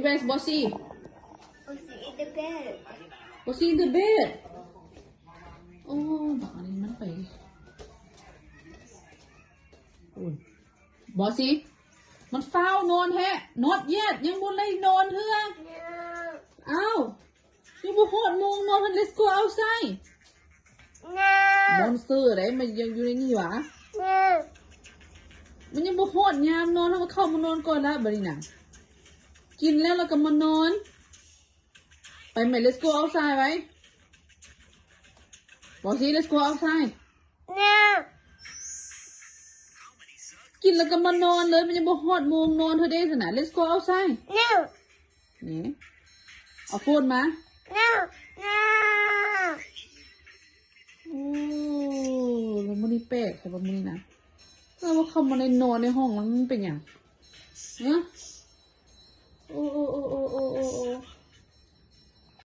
Where's Bossy? Bossy in the bed. Bossy in the bed. ໂອ້ ບັກອັນນີ້ມັນໄປ ໂອ້ຍ Bossy ມັນຟ້າວນອນແທ້. Not yet ຍັງບໍ່ໄດ້ນອນເທື່ອ. ອ້າວ ຍັງບໍ່ຮອດໂມງນອນ. Let's go outside. ນອນເຊີໄດ໋ ມັນຍັງຢູ່ໃນນີ້ຫວາ? ມັນຍັງບໍ່ຮອດຍາມນອນ. ເຮົາເຂົ້າມານອນກ່ອນລະ ບັດນີ້ນະ. ກິນແລ້ວລະກະມານອນ. ໄປແມ່ Let's go outside ໄປ. Bossy, let's go outside. ກິນແລ້ວກະມານອນເລີຍ. ມັນຍັງບໍ່ຮອດໂມງນອນເທື່ອເດ້ຊັ້ນນະ. Let's go outside. ນີ້ ເອົາໂຟນມາ. ໂອ້ ແລ້ວມື້ນີ້ແປກແທ້ ມື້ນີ້ນະ. ເອົາ ເຂົ້າມາໃນ ນອນໃນຫ້ອງ ມັນເປັນຫຍັງ? ຮະ? ໂອ້